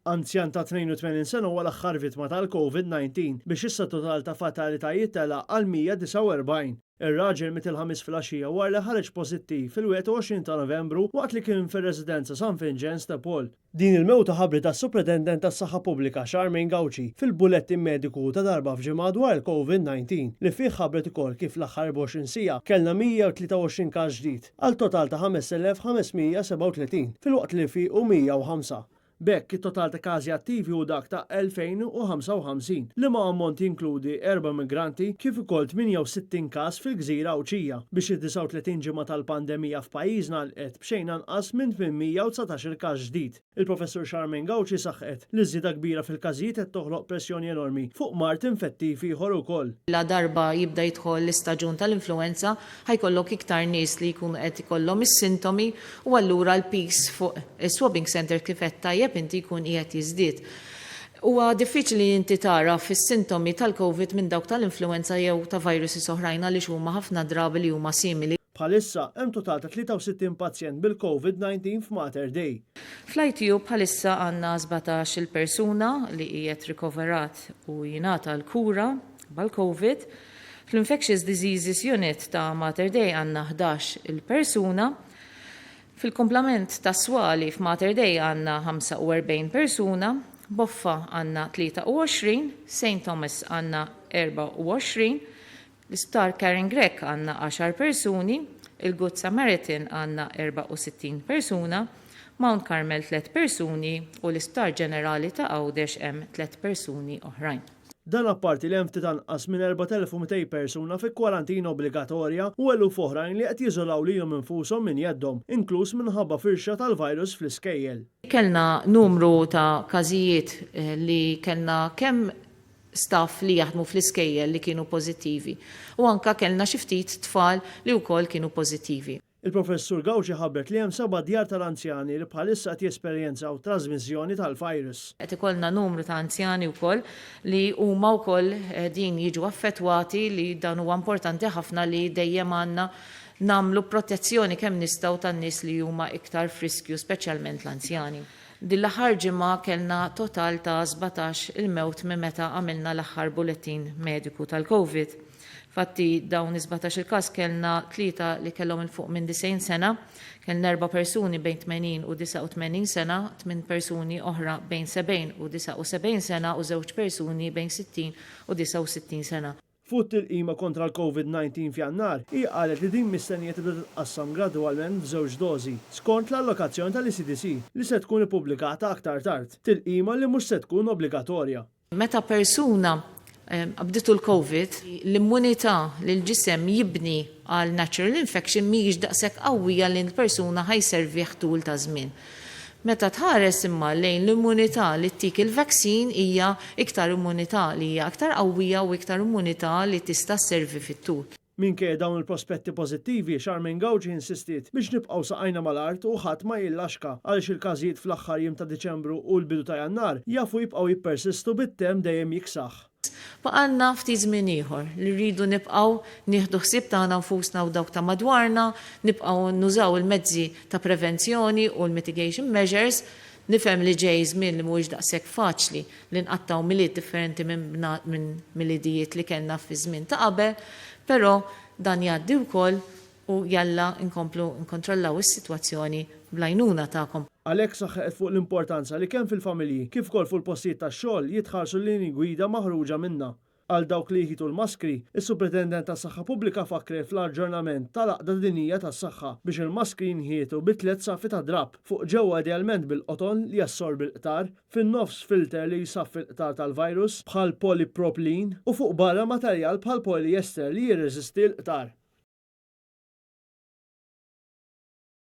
Anzjan ta' 82 sena huwa l-aħħar vittma tal-Covid-19 biex issa total ta' fatalitajiet tela' għal 149. Ir-raġel miet il-Ħamis filgħaxija wara li ħareġ pożittiv fil-21 ta' Novembru waqt li kien fir-residenza San Vinċenz de Paul. Din il-mewta ħabbritha s-Supretendent tas-Saħħa Pubblika Charmaine Gauci fil-bullettin mediku ta' darba f'ġimgħa dwar il-Covid-19 li fih ħabbret ukoll kif l-aħħar 24 siegħa kellna 123 każ ġdid għal total ta' 5537 filwaqt li fiequ 105. B'hekk, it-total ta' każi attivi hu dak ta' 2,055, liema ammont jinkludi erba' immigranti kif ukoll 68 każ fil-gżira Għawdxija, biex id-39 ġimgħa tal-pandemija f'pajjiżna għalqet b'xejn anqas minn 819-il każ ġdid. Il-Professur Charmaine Gauci saħqet li ż-żieda kbira fil-każijiet qed toħloq pressjoni enormi fuq mard infettiv ieħor ukoll. Ladarba jibda jidħol l-istaġun tal-influwenza, ħa jkollok iktar nies li jkunu qed ikollhom is-sintomi u allura l-piż fuq is-swabbing centre kif għedt tajjeb inti jkun qiegħed jiżdied. Huwa diffiċli li inti tagħraf is-sintomi tal-Covid minn dawk tal-influwenza jew ta' viruses oħrajn għaliex huma ħafna drabi li huma simili. Bħalissa, hemm total ta' 63 pazjent bil-Covid-19 f'Mater Dei. Fl-ITU bħalissa għandna 17-il persuna li qiegħed rikoverat u jingħata l-kura bħall-Covid. Fl-Infectious Diseases Unit ta' Mater Dei għandna 11-il persuna. Fil-kumplament tas-swali f'Mater Dei għandna 45 persuna, Boffa għandna 23, St Thomas għandna 24, l-Isptar Karen Grech għandna għaxar persuni, il-Good Samaritan għandna 64 persuna, Mount Carmel tliet persuni u l-Isptar Ġenerali ta' Għawdex hemm tliet persuni oħrajn. Dan apparti li hemm ftit anqas minn 4,200 persuna fi kwarantina obbligatorja u eluf oħrajn li qed jiżolaw lilhom infushom minn jeddhom, inkluż minħabba firxa tal-virus fl-iskejjel. Kellna numru ta' każijiet li kellna kemm staff li jaħdmu fl-iskejjel li kienu pożittivi u anke kellna xi ftit tfal li wkoll kienu pożittivi. Il-Professur Gauci ħabbret li hemm seba' djar tal-anzjani li bħalissa qed jesperjenzaw trażmissjoni tal-virus. Qed ikollna numru ta' anzjani wkoll li huma wkoll qegħdin jiġu affettwati li dan huwa importanti ħafna li dejjem għandna nagħmlu protezzjoni kemm nistgħu tan-nies li huma iktar f'riskju speċjalment l-anzjani. Din l-aħħar ġimgħa kellna total ta' 17 il-mewt minn meta għamilna l-aħħar bullettin mediku tal-Covid. Fatti dawn is-17 il-każ kellna tlieta li kellhom 'il fuq minn 90 sena, kellna erba' persuni bejn 80 u 89 sena, tmien persuni oħra bejn 70 u 79 sena u żewġ persuni bejn 60 u 69 sena. Fuq it-tilqima kontra l-Covid 19 f'Jannar, hi qalet li din mistennija tibda titqassam gradwalment f'żewġ dożi, skont l-allokazzjoni tal-ECDC, li se tkun ippubblikata aktar tard. Tilqima li mhux se tkun obbligatorja. Meta persuna qabditu l-Covid, l-immunità li l-ġisem jibni għal natural infection mhijiex daqshekk qawwija li l-persuna ħa jservih tul ta' żmien. Meta tħares imma lejn l-immunità li ttik il-vaccine hija iktar immunità li hija aktar qawwija u iktar immunità li tista' sservi fit-tul. Minkejja dawn il-prospetti pożittivi, Charmaine Gauci insistiet biex nibqgħu saqajna mal-art u ħadd ma jillaxka għaliex il-każijiet fl-aħħar jiem ta' Diċembru u l-bidu ta' Jannar jafu jibqgħu jippersistu bit-temp dejjem jiksaħ. Baqgħalna ftit żmien ieħor li rridu nibqgħu nieħdu ħsieb tagħna nfusna u dawk ta' madwarna, nibqgħu nużaw il-mezzi ta' prevenzjoni u l-mitigation measures. Nifhem li ġej żmien li mhuwiex daqshekk faċli li nqattgħu Milied differenti minn Miliedijiet li kellna fiż-żmien ta' qabel, però dan jgħaddi wkoll u jalla nkomplu nkontrollaw is-sitwazzjoni bl-għajnuna tagħkom. Għalhekk saħħeqet fuq l-importanza li kemm fil-familji kif ukoll fuq il-postijiet tax-xogħol jitħarsu l-linji gwida maħruġa minnha. Għal dawk li jħitu l-maskri, is-Supretendent tas-Saħħa Pubblika fakkret fl-aġġornament tal-Għaqda Dinjija tas-Saħħa biex il-maskri jinħietu bi tliet saffi ta' drapp, fuq ġewwa idealment bil-qoton li jassorbi l-qtar, fin-nofs filter li jsaffi l-qtar tal-virus, bħal polypropylene, u fuq barra materjal bħal polyester li jirreżisti l-qtar.